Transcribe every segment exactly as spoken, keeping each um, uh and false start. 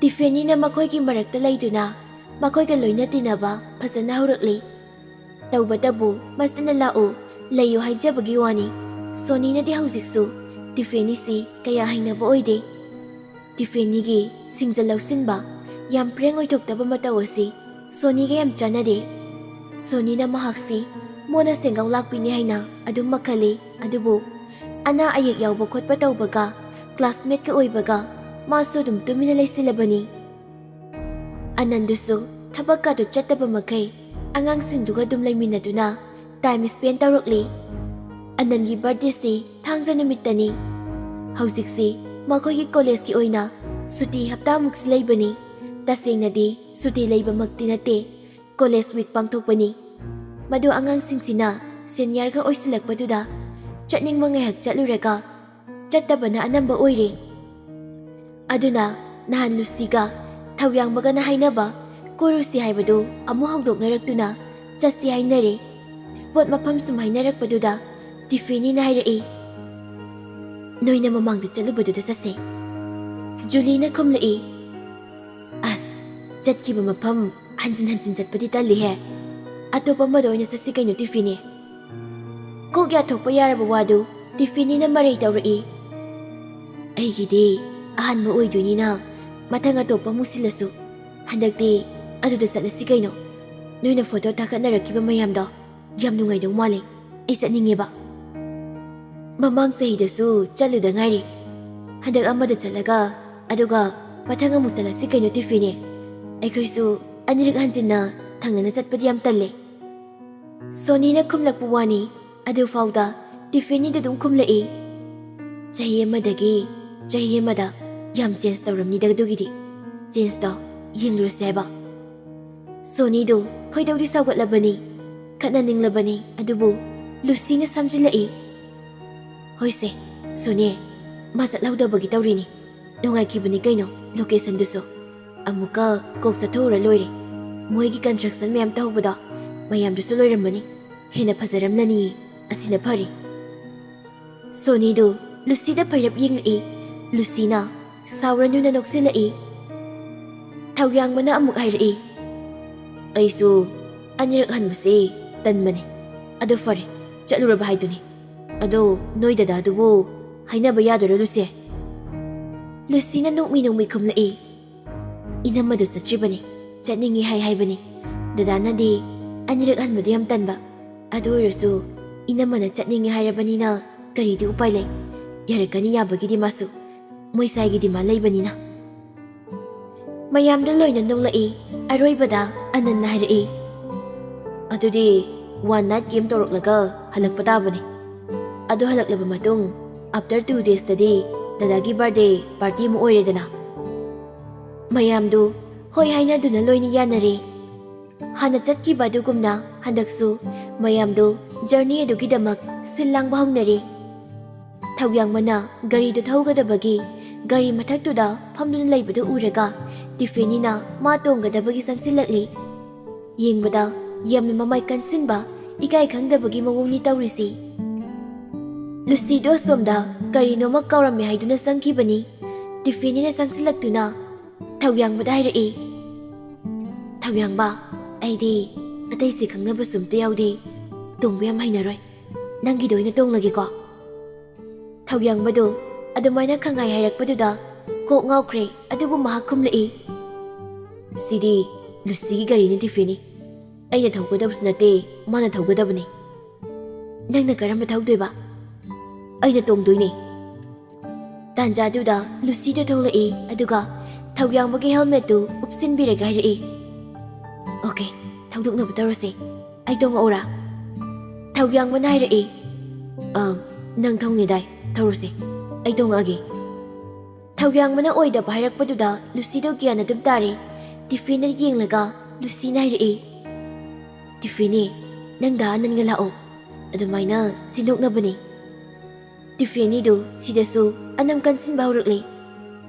ꯇꯤꯐꯦꯅꯤꯅ ꯃꯈꯣꯏꯒꯤ ꯃꯔꯛꯇ ꯂꯩꯗꯨꯅ ꯃꯈꯣꯏꯒ ꯂꯣꯏꯅ ꯇꯤꯟꯅꯕ ꯐꯖꯅ ꯍꯧꯔꯛꯂꯤ꯫ ꯇꯧꯕꯇꯕꯨ ꯃꯁꯤꯅ "ꯂꯥꯛꯎ, ꯂꯩꯌꯨ" ꯍꯥꯏꯖꯕꯒꯤ ꯋꯥꯅꯤ꯫ ꯁꯣꯅꯤꯅꯗꯤ ꯍꯧꯖꯤꯛꯁꯨ ꯇꯤꯐꯦꯅꯤꯁꯤ ꯀꯌꯥ ꯍꯩꯅꯕ ꯑꯣꯏꯗꯦ꯫ ꯇꯤꯐꯦꯅꯤꯒꯤ ꯁꯤꯡꯖ ꯂꯧꯁꯤꯟꯕ, ꯌꯥꯝ ꯄ꯭ꯔꯦꯡ ꯑꯣꯏꯊꯣꯛꯇꯕ ꯃꯇꯧ ꯑꯁꯤ ꯁꯣꯅꯤꯒ ꯌꯥꯝ ꯆꯥꯟꯅꯗꯦ꯫ ꯁꯣꯅꯤꯅ ꯃꯍꯥꯛꯁꯤ ꯃꯣꯟꯅ ꯁꯦꯡꯒꯥꯎ ꯂꯥꯛꯄꯤꯅꯤ ꯍꯥꯏꯅ ꯑꯗꯨꯝ ꯃꯈꯜꯂꯤ꯫ ꯑꯗꯨꯕꯨ ꯑꯅꯥ ꯑꯌꯦꯛ ꯌꯥꯎꯕ ꯈꯣꯠꯄ ꯇꯧꯕꯒ, ꯀ꯭ꯂꯥꯁꯃꯦꯠꯀ ꯑꯣꯏꯕꯒ ꯃꯥꯁꯨ ꯑꯗꯨꯝ ꯇꯨꯃꯤꯟꯅ ꯂꯩꯁꯤꯜꯂꯕꯅꯤ꯫ ꯑꯅꯟꯗꯨꯁꯨ ꯊꯕꯛꯀꯗꯨ ꯆꯠꯇꯕ ꯃꯈꯩ ꯑꯉꯥꯡꯁꯤꯡꯗꯨꯒ ꯑꯗꯨꯝ ꯂꯩꯃꯤꯟꯅꯗꯨꯅ ꯇꯥꯏꯝ ꯁ꯭ꯄꯦꯟ ꯇꯧꯔꯛꯂꯤ꯫ ꯑꯅꯟꯒꯤ ꯕꯥꯔꯗꯦꯁꯤ ꯊꯥꯡꯖ ꯅꯨꯃꯤꯠꯇꯅꯤ꯫ ꯍꯧꯖꯤꯛꯁꯤ ꯃꯈꯣꯏꯒꯤ ꯀꯣꯂꯦꯖꯀꯤ ꯑꯣꯏꯅ ꯁꯨꯇꯤ ꯍꯞꯇꯥꯃꯨꯛꯁꯤ ꯂꯩꯕꯅꯤ꯫ ꯇꯁꯦꯡꯅꯗꯤ ꯁꯨꯇꯤ ꯂꯩꯕꯃꯛꯇꯤ ꯅꯠꯇꯦ, ꯀꯣꯂꯦꯖ ꯋꯤꯛ ꯄꯥꯡꯊꯣꯛꯄꯅꯤ꯫ ꯃꯗꯨ ꯑꯉꯥꯡꯁꯤꯡꯁꯤꯅ ꯁꯦꯅꯤꯌꯔꯒ ꯑꯣꯏꯁꯤꯜꯂꯛꯄꯗꯨꯗ ꯆꯠꯅꯤꯡꯕ ꯉꯥꯏꯍꯥꯛ ꯆꯠꯂꯨꯔꯒ ꯆꯠꯇꯕꯅ ꯑꯅꯝꯕ ꯑꯣꯏꯔꯦ꯫ ꯑꯗꯨꯅ ꯅꯍꯥꯟ ꯂꯨꯁꯤꯒ ꯊꯧꯌꯥꯡꯕꯒꯅ ꯍꯥꯏꯅꯕ ꯀꯣꯏꯔꯨꯁꯤ ꯍꯥꯏꯕꯗꯨ ꯑꯃꯨꯛ ꯍꯧꯗꯣꯛꯅꯔꯛꯇꯨꯅ ꯆꯠꯁꯤ ꯍꯥꯏꯅꯔꯦ꯫ ꯁ꯭ꯄꯣꯠ ꯃꯐꯝ ꯁꯨꯝ ꯍꯥꯏꯅꯔꯛꯄꯗꯨꯗ ꯇꯤꯐꯦꯅꯤꯅ ꯍꯥꯏꯔꯛꯏ, "ꯅꯣꯏꯅ ꯃꯃꯥꯡꯗ ꯆꯠꯂꯨꯕꯗꯨꯗ ꯆꯠꯁꯦ"꯫ ꯖꯨꯂꯤꯅ ꯈꯨꯝꯂꯛꯏ, "ꯑꯁ, ꯆꯠꯈꯤꯕ ꯃꯐꯝ ꯍꯟꯖꯤꯟ ꯍꯟꯖꯤꯟ ꯆꯠꯄꯗꯤ ꯇꯜꯂꯤꯍꯦ꯫ ꯑꯇꯣꯞꯄ ꯑꯃꯗ ꯑꯣꯏꯅ ꯆꯠꯁꯤ ꯀꯩꯅꯣ, ꯇꯤꯐꯦꯅꯤ"꯫ ꯀꯣꯛ ꯌꯥꯊꯣꯛꯄ ꯌꯥꯔꯕ ꯋꯥꯗꯨ ꯇꯤꯐꯦꯅꯤꯅ ꯃꯔꯩ ꯇꯧꯔꯛꯏ꯫ "ꯑꯩꯒꯤꯗꯤ ꯑꯍꯥꯟꯕ ꯑꯣꯏꯗꯣꯏꯅꯤꯅ ꯃꯊꯪ ꯑꯇꯣꯞꯄ ꯑꯃꯨꯛ ꯁꯤꯜꯂꯁꯨ, ꯍꯟꯗꯛꯇꯤ ꯑꯗꯨꯗ ꯆꯠꯂꯁꯤ ꯀꯩꯅꯣ꯫ ꯅꯣꯏꯅ ꯐꯣꯇꯣ ꯊꯥꯒꯠꯅꯔꯛꯈꯤꯕ ꯃꯌꯥꯝꯗꯣ ꯌꯥꯝ ꯅꯨꯡꯉꯥꯏꯗꯧ ꯃꯥꯜꯂꯦ꯫ ꯑꯩ ꯆꯠꯅꯤꯡꯉꯦꯕ꯫ ꯃꯃꯥꯡ ꯆꯍꯤꯗꯁꯨ ꯆꯠꯂꯨꯗ ꯉꯥꯏꯔꯤ꯫ ꯍꯟꯗꯛ ꯑꯃꯗ ꯆꯠꯂꯒ ꯑꯗꯨꯒ ꯃꯊꯪ ꯑꯃꯨꯛ ꯆꯠꯂꯁꯤ ꯀꯩꯅꯣ, ꯇꯤꯐꯦꯅꯤ꯫ ꯑꯩꯈꯣꯏꯁꯨ ꯑꯅꯤꯔꯛ ꯍꯟꯖꯤꯟꯅ ꯊꯪꯅꯅ ꯆꯠꯄꯗꯤ ꯌꯥꯝ ꯇꯜꯂꯦ"꯫ ꯁꯣꯅꯤꯅ ꯈꯨꯝꯂꯛꯄ ꯋꯥꯅꯤ꯫ ꯑꯗꯨꯐꯥꯎꯗ ꯇꯤꯐꯦꯅꯤꯗ ꯑꯗꯨꯝ ꯈꯨꯝꯂꯛꯏ꯫ "ꯆꯍꯤ ꯑꯃꯗꯒꯤ ꯆꯍꯤ ꯑꯃꯗ ꯌꯥꯝ ꯆꯦꯟꯖ ꯇꯧꯔꯝꯅꯤꯗ, ꯑꯗꯨꯒꯤꯗꯤ ꯆꯦꯟꯖꯇꯣ ꯌꯦꯡꯂꯨꯔꯁꯦ ꯍꯥꯏꯕ"꯫ ꯁꯣꯅꯤꯗꯨ ꯈꯣꯏꯗꯧꯗꯤ ꯁꯥꯎꯒꯠꯂꯕꯅꯤ, ꯈꯠꯅꯅꯤꯡꯂꯕꯅꯤ, ꯑꯗꯨꯕꯨ ꯂꯨꯁꯤꯅ ꯁꯝꯖꯤꯜꯂꯛꯏ꯫ "ꯍꯣꯏꯁꯦ, ꯁꯣꯅꯤ, ꯃꯥ ꯆꯠꯍꯧꯗꯕꯒꯤ ꯇꯧꯔꯤꯅꯤ꯫ ꯅꯨꯡꯉꯥꯏꯈꯤꯕꯅꯤ ꯀꯩꯅꯣ, ꯂꯣꯀꯦꯁꯟꯗꯨꯁꯨ꯫ ꯑꯃꯨꯛꯀ ꯀꯣꯛ ꯆꯠꯊꯣꯛꯎꯔ ꯂꯣꯏꯔꯦ꯫ ꯃꯣꯏꯒꯤ ꯀꯟꯁꯇ꯭ꯔꯛꯁꯟ ꯃꯌꯥꯝ ꯇꯧꯍꯧꯕꯗꯣ, ꯃꯌꯥꯝꯗꯨꯁꯨ ꯂꯣꯏꯔꯝꯃꯅꯤ꯫ ꯍꯦꯟꯅ ꯐꯖꯔꯝꯂꯅꯤ꯫ ꯑꯁꯤꯅ ꯐꯔꯦ"꯫ ꯁꯣꯅꯤꯗꯨ ꯂꯨꯁꯤꯗ ꯐꯩꯔꯞ ꯌꯦꯡꯂꯛꯏ꯫ ꯂꯨꯁꯤꯅ ꯁꯥꯎꯔꯅꯨꯅ ꯅꯣꯛꯁꯤꯜꯂꯛꯏ꯫ ꯊꯧꯌꯥꯡꯕꯅ ꯑꯃꯨꯛ ꯍꯥꯏꯔꯛꯏ, "ꯑꯩꯁꯨ ꯑꯅꯤꯔꯛ ꯍꯟꯕꯁꯦ ꯇꯟꯕꯅꯦ꯫ ꯑꯗꯨ ꯐꯔꯦ, ꯆꯠꯂꯨꯔꯕ ꯍꯥꯏꯗꯨꯅꯤ꯫ ꯑꯗꯣ ꯅꯣꯏ ꯗꯗꯥꯗꯨꯕꯨ ꯍꯥꯏꯅꯕ ꯌꯥꯗꯣꯏꯔꯣ, ꯂꯨꯁꯤ?" ꯂꯨꯁꯤꯅ ꯅꯣꯛꯃꯤ ꯅꯣꯛꯃꯤ ꯈꯨꯝꯂꯛꯏ, "ꯏꯅꯝꯃꯗꯨ ꯆꯠꯇ꯭ꯔꯤꯕꯅꯤ, ꯆꯠꯅꯤꯡꯉꯤ ꯍꯥꯏ ꯍꯥꯏꯕꯅꯤ꯫ ꯗꯗꯥꯅꯗꯤ ꯑꯅꯤꯔꯛ ꯍꯟꯕꯗꯨ ꯌꯥꯝ ꯇꯟꯕ꯫ ꯑꯗꯨ ꯑꯣꯏꯔꯁꯨ ꯏꯅꯝꯃꯅ ꯆꯠꯅꯤꯡꯉꯤ ꯍꯥꯏꯔꯕꯅꯤꯅ ꯀꯔꯤꯗꯤ ꯎꯄꯥꯏ ꯂꯩ? ꯌꯥꯔꯛꯀꯅꯤ ꯌꯥꯕꯒꯤꯗꯤ ꯃꯥꯁꯨ꯫ ꯃꯣꯏ ꯁꯥꯏꯒꯤ ꯗꯤꯃꯥꯟ ꯂꯩꯕꯅꯤꯅ꯫" ꯃꯌꯥꯝꯗꯨ ꯂꯣꯏꯅ ꯅꯣꯛꯂꯛꯏ꯫ ꯑꯔꯣꯏꯕꯗ ꯑꯅꯟꯅ ꯍꯥꯏꯔꯛꯏ, "ꯑꯗꯨꯗꯤ ꯋꯥꯟ ꯅꯥꯏꯠ ꯀꯦꯝ ꯇꯧꯔꯛꯂꯒ ꯍꯜꯂꯛꯄ ꯇꯥꯕꯅꯤ꯫ ꯑꯗꯨ ꯍꯜꯂꯛꯂꯕ ꯃꯇꯨꯡ, ꯑꯥꯐꯇꯔ ꯇꯨ ꯗꯦꯖꯇꯗꯤ ꯗꯗꯥꯒꯤ ꯕꯥꯔꯗꯦ ꯄꯥꯔꯇꯤ ꯑꯃ ꯑꯣꯏꯔꯦꯗꯅ꯫" ꯃꯌꯥꯝꯗꯨ ꯍꯣꯏ ꯍꯥꯏꯅꯗꯨꯅ ꯂꯣꯏꯅ ꯌꯥꯅꯔꯦ꯫ ꯍꯥꯟꯅ ꯆꯠꯈꯤꯕ ꯑꯗꯨꯒꯨꯝꯅ ꯍꯟꯗꯛꯁꯨ ꯃꯌꯥꯝꯗꯨ ꯖꯔꯅꯤ ꯑꯗꯨꯒꯤꯗꯃꯛ ꯁꯤꯜ ꯂꯥꯡꯕ ꯍꯧꯅꯔꯦ꯫ ꯊꯧꯌꯥꯡꯕꯅ ꯒꯥꯔꯤꯗꯨ ꯊꯧꯒꯗꯕꯒꯤ ꯒꯥꯔꯤ ꯃꯊꯛꯇꯨꯗ ꯐꯝꯗꯨꯅ ꯂꯩꯕꯗꯨ ꯎꯔꯒ ꯇꯤꯐꯦꯅꯤꯅ ꯃꯥ ꯇꯣꯡꯒꯗꯕꯒꯤ ꯆꯪꯁꯤꯜꯂꯛꯂꯤ꯫ ꯌꯦꯡꯕꯗ ꯌꯥꯝꯅ ꯃꯃꯥꯏ ꯀꯟꯁꯤꯟꯕ, ꯏꯀꯥꯏ ꯈꯪꯗꯕꯒꯤ ꯃꯑꯣꯡꯅꯤ ꯇꯧꯔꯤꯁꯤ꯫ ꯂꯨꯁꯤꯗꯣ ꯑꯁꯣꯝꯗ ꯀꯔꯤꯅꯣꯃ ꯀꯥꯎꯔꯝꯃꯦ ꯍꯥꯏꯗꯨꯅ ꯆꯪꯈꯤꯕꯅꯤ꯫ ꯇꯤꯐꯦꯅꯤꯅ ꯆꯪꯁꯤꯜꯂꯛꯇꯨꯅ ꯊꯧꯌꯥꯡꯕꯗ ꯍꯥꯏꯔꯛꯏ, "ꯊꯧꯌꯥꯡꯕ, ꯑꯩꯗꯤ ꯑꯇꯩꯁꯦ ꯈꯪꯅꯕꯁꯨ ꯑꯝꯇ ꯌꯥꯎꯗꯦ꯫ ꯇꯣꯡꯕ ꯌꯥꯝ ꯍꯩꯅꯔꯣꯏ꯫ ꯅꯪꯒꯤꯗ ꯑꯣꯏꯅ ꯇꯣꯡꯂꯒꯦꯀꯣ?" ꯊꯧꯌꯥꯡꯕꯗꯨ ꯑꯗꯨꯃꯥꯏꯅ ꯈꯪꯍꯥꯏ ꯍꯥꯏꯔꯛꯄꯗꯨꯗ ꯀꯣꯛ ꯉꯥꯎꯈ꯭ꯔꯦ, ꯑꯗꯨꯕꯨ ꯃꯍꯥꯛ ꯈꯨꯝꯂꯛꯏ, "ꯁꯤꯗꯤ ꯂꯨꯁꯤꯒꯤ ꯒꯥꯔꯤꯅꯤ, ꯇꯤꯐꯦꯅꯤ꯫ ꯑꯩꯅ ꯊꯧꯒꯗꯕꯁꯨ ꯅꯠꯇꯦ, ꯃꯥꯅ ꯊꯧꯒꯗꯕꯅꯤ꯫" "ꯅꯪꯅ ꯀꯔꯝꯕ ꯊꯧꯗꯣꯏꯕ?" "ꯑꯩꯅ ꯇꯣꯡꯗꯣꯏꯅꯦ꯫" ꯇꯥꯟꯖꯥꯗꯨꯗ ꯂꯨꯁꯤꯗꯨ ꯊꯣꯛꯂꯛꯏ, ꯑꯗꯨꯒ ꯊꯧꯌꯥꯡꯕꯒꯤ ꯍꯦꯜꯃꯦꯠꯇꯨ ꯎꯞꯁꯤꯟꯕꯤꯔꯒ ꯍꯥꯏꯔꯛꯏ, "ꯑꯣꯀꯦ, ꯊꯧꯗꯣꯛꯅꯕ ꯇꯧꯔꯁꯦ꯫ ꯑꯩ ꯇꯣꯡꯉꯛꯎꯔꯥ?" ꯊꯧꯌꯥꯡꯕꯅ ꯍꯥꯏꯔꯛꯏ, "ꯑ, ꯅꯪ ꯊꯧꯅꯤꯗꯥꯏ, ꯊꯧꯔꯁꯦ꯫ ꯑꯩ ꯇꯣꯡꯉꯛꯑꯒꯦ꯫" ꯊꯧꯌꯥꯡꯕꯅ ꯑꯣꯏꯗꯕ ꯍꯥꯏꯔꯛꯄꯗꯨꯗ ꯂꯨꯁꯤꯗꯣ ꯒ꯭ꯌꯥꯟ ꯑꯗꯨꯝ ꯇꯥꯔꯦ꯫ ꯇꯤꯐꯦꯅꯤꯗ ꯌꯦꯡꯂꯒ ꯂꯨꯁꯤꯅ ꯍꯥꯏꯔꯛꯏ, "ꯇꯤꯐꯦꯅꯤ, ꯅꯪ ꯗꯥ ꯑꯅꯟꯒ ꯂꯥꯛꯑꯣ꯫ ꯑꯗꯨꯃꯥꯏꯅ ꯁꯤꯟꯗꯣꯛꯅꯕꯅꯤ꯫" ꯇꯤꯐꯦꯅꯤꯗꯨ ꯁꯤꯗꯁꯨ ꯑꯅꯝ ꯀꯟꯁꯤꯟꯕ ꯍꯧꯔꯛꯂꯦ꯫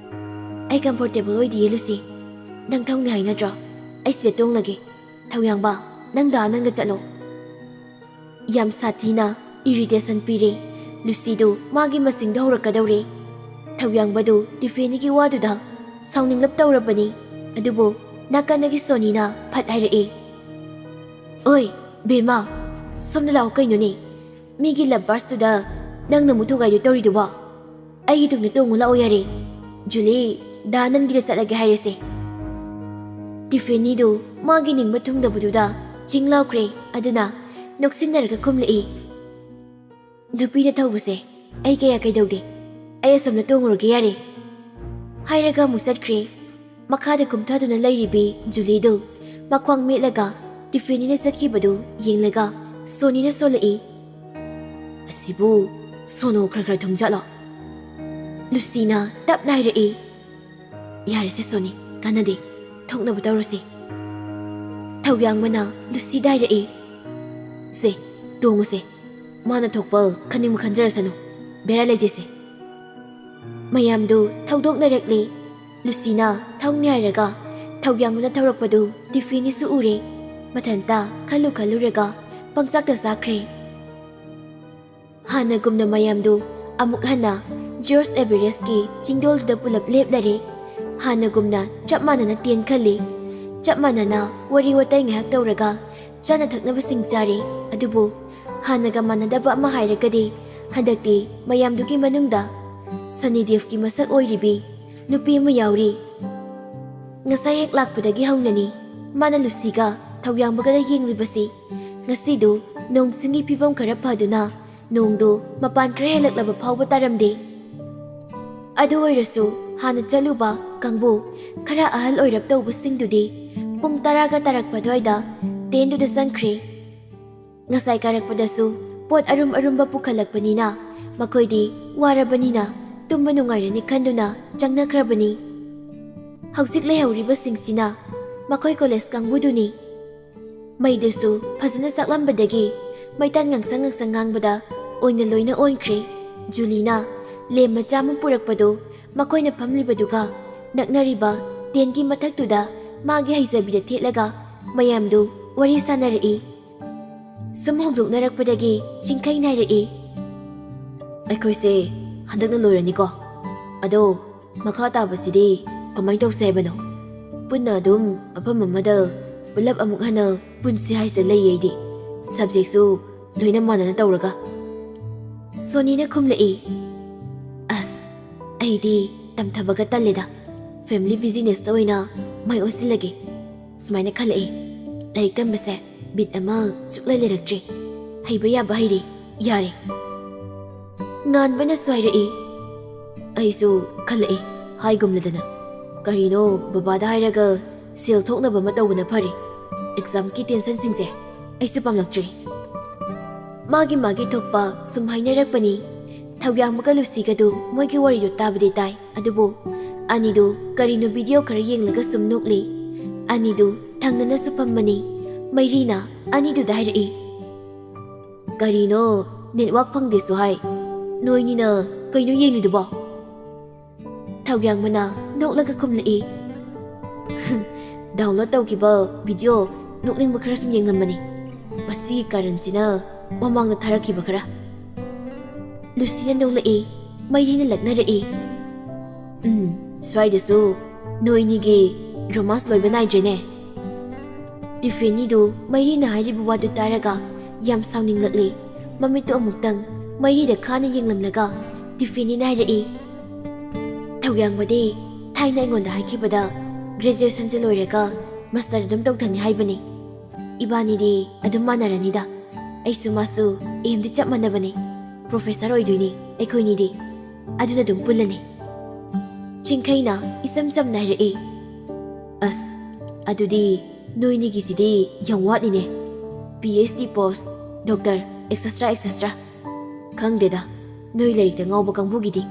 "ꯑꯩ ꯀꯝꯐꯣꯔꯇꯦꯕꯜ ꯑꯣꯏꯗꯤꯌꯦ, ꯂꯨꯁꯤ꯫ ꯅꯪ ꯊꯧꯅꯤ ꯍꯥꯏ ꯅꯠꯇ꯭ꯔꯣ? ꯑꯩ ꯁꯤꯗ ꯇꯣꯡꯂꯒꯦ꯫ ꯊꯧꯌꯥꯡꯕ, ꯅꯪ ꯗꯥ ꯑꯅꯟꯒ ꯆꯠꯂꯣ꯫" ꯌꯥꯝ ꯁꯥꯊꯤꯅ ꯏꯔꯤꯇꯦꯁꯟ ꯄꯤꯔꯦ꯫ ꯂꯨꯁꯤꯗꯨ ꯃꯥꯒꯤ ꯃꯁꯤꯡꯗ ꯍꯧꯔꯛꯀꯗꯧꯔꯦ꯫ ꯊꯧꯌꯥꯡꯕꯗꯨ ꯇꯤꯐꯦꯅꯤꯒꯤ ꯋꯥꯗꯨꯗ ꯁꯥꯎꯅꯤꯡꯂꯞ ꯇꯧꯔꯕꯅꯤ꯫ ꯑꯗꯨꯕꯨ ꯅꯥꯀꯟꯗꯒꯤ ꯁꯣꯅꯤꯅ ꯐꯠ ꯍꯥꯏꯔꯛꯏ, "ꯑꯣꯏ, ꯕꯦꯝꯃ, ꯁꯣꯝꯗ ꯂꯥꯛꯑꯣ ꯀꯩꯅꯣꯅꯦ? ꯃꯤꯒꯤ ꯂꯕꯔꯁꯇꯨꯗ ꯅꯪꯅ ꯑꯃꯨꯛ ꯊꯨꯒꯥꯏꯗꯣꯏ ꯇꯧꯔꯤꯗꯨꯕꯣ? ꯑꯩꯒꯤ ꯇꯨꯡꯗ ꯇꯣꯡꯉꯨ ꯂꯥꯛꯑꯣ ꯌꯥꯔꯦ꯫ ꯖꯨꯂꯤ, ꯗꯥ ꯑꯅꯟꯒꯤꯗ ꯆꯠꯂꯒꯦ ꯍꯥꯏꯔꯁꯦ꯫" ꯇꯤꯐꯦꯅꯤꯗꯨ ꯃꯥꯒꯤ ꯅꯤꯡꯕ ꯊꯨꯡꯗꯕꯗꯨꯗ ꯆꯤꯡ ꯂꯥꯎꯈ꯭ꯔꯦ꯫ ꯑꯗꯨꯅ ꯅꯣꯛꯁꯤꯟꯅꯔꯒ ꯈꯨꯝꯂꯛꯏ, "ꯅꯨꯄꯤꯅ ꯊꯧꯕꯁꯦ ꯑꯩ ꯀꯌꯥ ꯀꯩꯗꯧꯗꯦ꯫ ꯑꯩ ꯑꯁꯣꯝꯗ ꯇꯣꯡꯉꯨꯔꯒꯦ ꯌꯥꯔꯦ," ꯍꯥꯏꯔꯒ ꯑꯃꯨꯛ ꯆꯠꯈ꯭ꯔꯦ꯫ ꯃꯈꯥꯗ ꯀꯨꯝꯊꯗꯨꯅ ꯂꯩꯔꯤꯕꯤ ꯖꯨꯂꯤꯗꯨ ꯃꯈ꯭ꯋꯥꯡ ꯃꯦꯠꯂꯒ ꯇꯤꯐꯦꯅꯤꯅ ꯆꯠꯈꯤꯕꯗꯨ ꯌꯦꯡꯂꯒ ꯁꯣꯅꯤꯅ ꯁꯣꯜꯂꯛꯏ, "ꯑꯁꯤꯕꯨ ꯁꯣꯅꯣ ꯈꯔ ꯈꯔ ꯊꯨꯝꯖꯥꯠꯂꯣ?" ꯂꯨꯁꯤꯅ ꯇꯞꯅ ꯍꯥꯏꯔꯛꯏ, "ꯌꯥꯔꯦꯁꯦ ꯁꯣꯅꯤ, ꯀꯥꯟꯅꯗꯦ, ꯊꯣꯛꯅꯕ ꯇꯧꯔꯁꯤ꯫" ꯊꯧꯌꯥꯡꯕꯅ ꯂꯨꯁꯤꯗ ꯍꯥꯏꯔꯛꯏ, "ꯁꯦ, ꯇꯣꯡꯉꯨꯁꯦ, ꯃꯥꯅ ꯊꯣꯛꯄ ꯈꯟꯅꯤꯡꯕ ꯈꯟꯖꯔꯁꯅꯨ, ꯕꯦꯔꯥ ꯂꯩꯇꯦꯁꯦ꯫" ꯃꯌꯥꯝꯗꯨ ꯊꯧꯗꯣꯛꯅꯔꯛꯂꯦ꯫ ꯂꯨꯁꯤꯅ ꯊꯧꯅꯤ ꯍꯥꯏꯔꯒ ꯊꯧꯌꯥꯡꯕꯅ ꯊꯧꯔꯛꯄꯗꯨ ꯇꯤꯐꯦꯅꯤꯁꯨ ꯎꯔꯦ꯫ ꯃꯊꯟꯇ ꯈꯜꯂꯨ ꯈꯜꯂꯨꯔꯒ ꯄꯪꯆꯥꯛꯇ ꯆꯥꯛꯈ꯭ꯔꯦ꯫ ꯍꯥꯟꯅꯒꯨꯝꯅ ꯃꯌꯥꯝꯗꯨ ꯑꯃꯨꯛ ꯍꯟꯅ ꯖꯣꯔꯖ ꯑꯦꯚꯔꯦꯁꯀꯤ ꯆꯤꯡꯗꯣꯜꯗꯨꯗ ꯄꯨꯂꯞ ꯂꯦꯞꯂꯔꯦ꯫ ꯍꯥꯟꯅꯒꯨꯝꯅ ꯆꯞ ꯃꯥꯟꯅꯅ ꯇꯦꯟ ꯈꯜꯂꯤ꯫ ꯆꯞ ꯃꯥꯟꯅꯅ ꯋꯥꯔꯤ ꯋꯥꯇꯥꯏ ꯉꯥꯏꯍꯥꯛ ꯇꯧꯔꯒ ꯆꯥꯅ ꯊꯛꯅꯕꯁꯤꯡ ꯆꯥꯔꯦ꯫ ꯑꯗꯨꯕꯨ ꯍꯥꯟꯅꯒ ꯃꯥꯟꯅꯗꯕ ꯑꯃ ꯍꯥꯏꯔꯒꯗꯤ ꯍꯟꯗꯛꯇꯤ ꯃꯌꯥꯝꯗꯨꯒꯤ ꯃꯅꯨꯡꯗ ꯁꯅꯤ ꯗꯤꯌꯣꯜꯐꯀꯤ ꯃꯁꯛ ꯑꯣꯏꯔꯤꯕꯤ ꯅꯨꯄꯤ ꯑꯃ ꯌꯥꯎꯔꯤ꯫ ꯉꯁꯥꯏ ꯍꯦꯛ ꯂꯥꯛꯄꯗꯒꯤ ꯍꯧꯅꯅꯤ ꯃꯥꯅ ꯂꯨꯁꯤꯒ ꯊꯧꯌꯥꯡꯕꯒꯗ ꯌꯦꯡꯂꯤꯕꯁꯤ꯫ ꯉꯁꯤꯗꯨ ꯅꯣꯡ ꯁꯤꯡꯒꯤ ꯐꯤꯕꯝ ꯈꯔ ꯐꯗꯨꯅ ꯅꯣꯡꯗꯨ ꯃꯄꯥꯟ ꯈꯔ ꯍꯦꯜꯂꯛꯂꯕ ꯐꯥꯎꯕ ꯇꯥꯔꯝꯗꯦ꯫ ꯑꯗꯨ ꯑꯣꯏꯔꯁꯨ ꯍꯥꯟꯅ ꯆꯠꯂꯨꯕ ꯀꯥꯡꯕꯨ ꯈꯔ ꯑꯍꯜ ꯑꯣꯏꯔꯞ ꯇꯧꯕꯁꯤꯡꯗꯨꯗꯤ ꯄꯨꯡ ꯇꯔꯥꯒ ꯇꯥꯔꯛꯄ ꯑꯗꯨꯋꯥꯏꯗ ꯇꯦꯟꯗꯨꯗ ꯆꯪꯈ꯭ꯔꯦ꯫ ꯉꯁꯥꯏ ꯀꯥꯔꯛꯄꯗꯁꯨ ꯄꯣꯠ ꯑꯔꯨꯝ ꯑꯔꯨꯝꯕ ꯄꯨꯈꯠꯂꯛꯄꯅꯤꯅ ꯃꯈꯣꯏꯗꯤ ꯋꯥꯔꯕꯅꯤꯅ ꯇꯨꯝꯕ ꯅꯨꯡꯉꯥꯏꯔꯅꯤ ꯈꯟꯗꯨꯅ ꯆꯪꯅꯈ꯭ꯔꯕꯅꯤ꯫ ꯍꯧꯖꯤꯛ ꯂꯩꯍꯧꯔꯤꯕꯁꯤꯡꯁꯤꯅ ꯃꯈꯣꯏ ꯀꯣꯂꯦꯖ ꯀꯥꯡꯕꯨꯗꯨꯅꯤ꯫ ꯃꯩꯗꯨꯁꯨ ꯐꯖꯅ ꯆꯥꯛꯂꯝꯕꯗꯒꯤ ꯃꯩꯇꯥꯟ ꯉꯥꯡꯁꯪ ꯉꯥꯡꯁꯪ ꯉꯥꯡꯕꯗ ꯑꯣꯏꯅ ꯂꯣꯏꯅ ꯑꯣꯟꯈ꯭ꯔꯦ꯫ ꯖꯨꯂꯤꯅ ꯂꯦꯝ ꯃꯆꯥ ꯑꯃ ꯄꯨꯔꯛꯄꯗꯨ ꯃꯈꯣꯏꯅ ꯐꯝꯂꯤꯕꯗꯨꯒ ꯅꯛꯅꯔꯤꯕ ꯇꯦꯟꯒꯤ ꯃꯊꯛꯇꯨꯗ ꯃꯥꯒꯤ ꯍꯩꯖꯕꯤꯗ ꯊꯦꯠꯂꯒ ꯃꯌꯥꯝꯗꯨ ꯋꯥꯔꯤ ꯁꯥꯟꯅꯔꯛꯏ꯫ ꯁꯨꯝ ꯍꯧꯗꯣꯛꯅꯔꯛꯄꯗꯒꯤ ꯆꯤꯡꯈꯩ ꯅꯥꯏꯔꯛꯏ꯫ "ꯑꯩꯈꯣꯏꯁꯦ ꯍꯟꯗꯛꯅ ꯂꯣꯏꯔꯅꯤꯀꯣ? ꯑꯗꯣ ꯃꯈꯥ ꯇꯥꯕꯁꯤꯗꯤ ꯀꯃꯥꯏꯅ ꯇꯧꯁꯦ ꯍꯥꯏꯕꯅꯣ? ꯄꯨꯟꯅ ꯑꯗꯨꯝ ꯃꯐꯝ ꯑꯃꯗ ꯄꯨꯂꯞ ꯑꯃꯨꯛ ꯍꯟꯅ ꯄꯨꯟꯁꯤ ꯍꯥꯏꯁꯤꯗ ꯂꯩꯌꯦ ꯑꯩꯗꯤ꯫ ꯁꯕꯖꯦꯛꯁꯨ ꯂꯣꯏꯅ ꯃꯥꯟꯅꯅ ꯇꯧꯔꯒ꯫ ꯁꯣꯅꯤꯅ ꯈꯨꯝꯂꯛꯏ, "ꯑꯁ, ꯑꯩꯗꯤ ꯇꯝꯊꯕꯒ ꯇꯜꯂꯦꯗ꯫ ꯐꯦꯃꯤꯂꯤ ꯕꯤꯖꯤꯅꯦꯁꯇ ꯑꯣꯏꯅ ꯃꯥꯏ ꯑꯣꯟꯁꯤꯜꯂꯒꯦ" ꯁꯨꯃꯥꯏꯅ ꯈꯜꯂꯛꯏ꯫ ꯂꯥꯏꯔꯤꯛ ꯇꯝꯕꯁꯦ ꯕꯤꯠ ꯑꯃ ꯁꯨꯛꯂꯩ ꯂꯩꯔꯛꯇ꯭ꯔꯦ꯫ ꯍꯩꯕ ꯌꯥꯕ ꯍꯩꯔꯦ, ꯌꯥꯔꯦ꯫ ꯉꯥꯟꯕꯅꯁꯨ ꯍꯥꯏꯔꯛꯏ꯫ ꯑꯩꯁꯨ ꯈꯜꯂꯛꯏ, ꯍꯥꯏꯒꯨꯝꯂꯗꯅ꯫ ꯀꯔꯤꯅꯣ, ꯕꯕꯥꯗ ꯍꯥꯏꯔꯒ ꯁꯦꯜ ꯊꯣꯛꯅꯕ ꯑꯃ ꯇꯧꯕꯅ ꯐꯔꯦ꯫ ꯑꯦꯛꯖꯥꯝꯒꯤ ꯇꯦꯟꯁꯟꯁꯤꯡꯁꯦ ꯑꯩꯁꯨ ꯄꯥꯝꯂꯛꯇ꯭ꯔꯦ꯫ ꯃꯥꯒꯤ ꯃꯥꯒꯤ ꯊꯣꯛꯄ ꯁꯨꯝ ꯍꯥꯏꯅꯔꯛꯄꯅꯤ꯫ ꯊꯧꯌꯥꯝꯕꯒ ꯂꯨꯁꯤꯒꯗꯨ ꯃꯣꯏꯒꯤ ꯋꯥꯔꯤꯗꯨ ꯇꯥꯕꯗꯤ ꯇꯥꯏ, ꯑꯗꯨꯕꯨ ꯑꯅꯤꯗꯨ ꯀꯔꯤꯅꯣ ꯚꯤꯗꯤꯑꯣ ꯈꯔ ꯌꯦꯡꯂꯒ ꯁꯨꯝ ꯅꯣꯛꯂꯤ꯫ ꯑꯅꯤꯗꯨ ꯊꯪꯅꯅꯁꯨ ꯐꯝꯕꯅꯤ꯫ ꯃꯩꯔꯤꯅ ꯑꯅꯤꯗꯨꯗ ꯍꯥꯏꯔꯛꯏ, "ꯀꯔꯤꯅꯣ, ꯅꯦꯠꯋꯥꯛ ꯐꯪꯗꯦꯁꯨ ꯍꯥꯏ꯫ ꯅꯣꯏꯅꯤꯅ ꯀꯩꯅꯣ ꯌꯦꯡꯂꯤꯗꯨꯕꯣ?" ꯊꯧꯌꯥꯡꯕꯅ ꯅꯣꯛꯂꯒ ꯈꯨꯝꯂꯛꯏ, "ꯗꯥꯎꯟꯂꯣꯗ ꯇꯧꯈꯤꯕ ꯚꯤꯗꯤꯑꯣ ꯅꯣꯛꯅꯤꯡꯕ ꯈꯔ ꯁꯨꯝ ꯌꯦꯡꯂꯝꯕꯅꯤ꯫ ꯃꯁꯤꯒꯤ ꯀꯥꯔꯟꯁꯤꯅ ꯃꯃꯥꯡꯗ ꯊꯥꯔꯛꯈꯤꯕ ꯈꯔ꯫" ꯂꯨꯁꯤꯅ ꯅꯣꯛꯂꯛꯏ꯫ ꯃꯩꯔꯤꯅ ꯂꯛꯅꯔꯛꯏ, "ꯎꯝ, ꯁ꯭ꯋꯥꯏꯗꯁꯨ ꯅꯣꯏꯅꯤꯒꯤ ꯔꯣꯃꯥꯟꯁ ꯂꯣꯏꯕ ꯅꯥꯏꯗ꯭ꯔꯦꯅꯦ꯫" ꯇꯤꯐꯦꯅꯤꯗꯨ ꯃꯩꯔꯤꯅ ꯍꯥꯏꯔꯤꯕ ꯋꯥꯗꯨ ꯇꯥꯔꯒ ꯌꯥꯝ ꯁꯥꯎꯅꯤꯡꯂꯛꯂꯤ꯫ ꯃꯃꯤꯠꯇꯨ ꯑꯃꯨꯛꯇꯪ ꯃꯩꯔꯤꯗ ꯈꯥꯅ ꯌꯦꯡꯂꯝꯂꯒ ꯇꯤꯐꯦꯅꯤꯅ ꯍꯥꯏꯔꯛꯏ, "ꯊꯧꯌꯥꯡꯕꯗꯤ ꯊꯥꯏꯅ ꯑꯩꯉꯣꯟꯗ ꯍꯥꯏꯈꯤꯕꯗ ꯒ꯭ꯔꯦꯖꯨꯑꯦꯁꯟꯁꯦ ꯂꯣꯏꯔꯒ ꯃꯥꯁꯇꯔ ꯑꯗꯨꯝ ꯇꯧꯊꯅꯤ ꯍꯥꯏꯕꯅꯤ꯫ ꯏꯕꯥꯅꯤꯗꯤ ꯑꯗꯨꯝ ꯃꯥꯟꯅꯔꯅꯤꯗ꯫ ꯑꯩꯁꯨ ꯃꯥꯁꯨ ꯑꯦꯝꯗꯤ ꯆꯞ ꯃꯥꯟꯅꯕꯅꯤ꯫ ꯄ꯭ꯔꯣꯐꯦꯁꯔ ꯑꯣꯏꯗꯣꯏꯅꯤ ꯑꯩꯈꯣꯏꯅꯤꯗꯤ꯫ ꯑꯗꯨꯅ ꯑꯗꯨꯝ ꯄꯨꯜꯂꯅꯤ꯫" ꯆꯤꯡꯈꯩꯅ ꯏꯆꯝ ꯆꯝꯅ ꯍꯥꯏꯔꯛꯏ, "ꯑꯁ, ꯑꯗꯨꯗꯤ ꯅꯣꯏꯅꯤꯒꯤꯁꯤꯗꯤ ꯌꯥꯝ ꯋꯥꯠꯂꯤꯅꯦ꯫ ꯄꯤ ꯑꯩꯆ ꯗꯤ ꯄꯣꯁ, ꯗꯣꯛꯇꯔ, ꯑꯦꯛꯁꯦꯇ꯭ꯔꯥ ꯑꯦꯛꯁꯦꯇ꯭ꯔꯥ꯫ ꯈꯪꯗꯦꯗ, ꯅꯣꯏ ꯂꯥꯏꯔꯤꯛꯇ ꯉꯥꯎꯕ ꯀꯥꯡꯕꯨꯒꯤꯗꯤ꯫"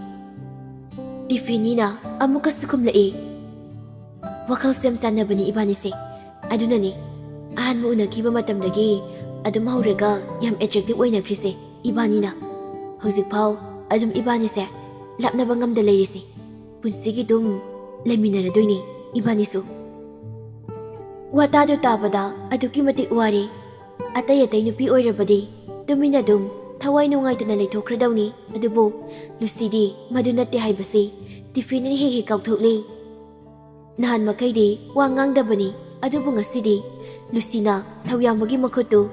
ꯇꯤꯐꯦꯅꯤꯅ ꯑꯃꯨꯛꯀꯁꯨ ꯈꯨꯝꯂꯛꯏ, "ꯋꯥꯈꯜꯁꯦ ꯌꯥꯝ ꯆꯥꯟꯅꯕꯅꯤ ꯏꯕꯥꯅꯤꯁꯦ꯫ ꯑꯗꯨꯅꯅꯤ ꯑꯍꯥꯟꯕ ꯎꯅꯈꯤꯕ ꯃꯇꯝꯗꯒꯤ ꯑꯗꯨꯝ ꯍꯧꯔꯒ ꯌꯥꯝ ꯑꯦꯇ꯭ꯔꯦꯛꯇꯤꯚ ꯑꯣꯏꯅꯈ꯭ꯔꯤꯁꯦ ꯏꯕꯥꯅꯤꯅ꯫ ꯍꯧꯖꯤꯛꯐꯥꯎ ꯑꯗꯨꯝ ꯏꯕꯥꯅꯤꯁꯦ ꯂꯥꯞꯅꯕ ꯉꯝꯗ ꯂꯩꯔꯤꯁꯦ꯫ ꯄꯨꯟꯁꯤꯒꯤ ꯑꯗꯨꯝ ꯂꯩꯃꯤꯟꯅꯔꯗꯣꯏꯅꯦ ꯏꯕꯥꯅꯤꯁꯨ꯫" ꯋꯥꯇꯥꯗꯨ ꯇꯥꯕꯗ ꯑꯗꯨꯛꯀꯤ ꯃꯇꯤꯛ ꯋꯥꯔꯦ꯫ ꯑꯇꯩ ꯑꯇꯩ ꯅꯨꯄꯤ ꯑꯣꯏꯔꯕꯗꯤ ꯇꯨꯃꯤꯟꯅ ꯑꯗꯨꯝ ꯊꯋꯥꯏ ꯅꯨꯡꯉꯥꯏꯇꯅ ꯂꯩꯊꯣꯛꯈ꯭ꯔꯗꯧꯅꯤ, ꯑꯗꯨꯕꯨ ꯂꯨꯁꯤꯗꯤ ꯃꯗꯨ ꯅꯠꯇꯦ ꯍꯥꯏꯕꯁꯤ ꯇꯤꯐꯦꯅꯤꯅ ꯍꯦꯛ ꯍꯦꯛ ꯀꯥꯎꯊꯣꯛꯂꯤ꯫ ꯅꯍꯥꯟ ꯃꯈꯩꯗꯤ ꯋꯥ ꯉꯥꯡꯗꯕꯅꯤ, ꯑꯗꯨꯕꯨ ꯉꯁꯤꯗꯤ ꯂꯨꯁꯤꯅ ꯊꯧꯌꯥꯝꯕꯒꯤ ꯃꯈꯨꯠꯇꯨ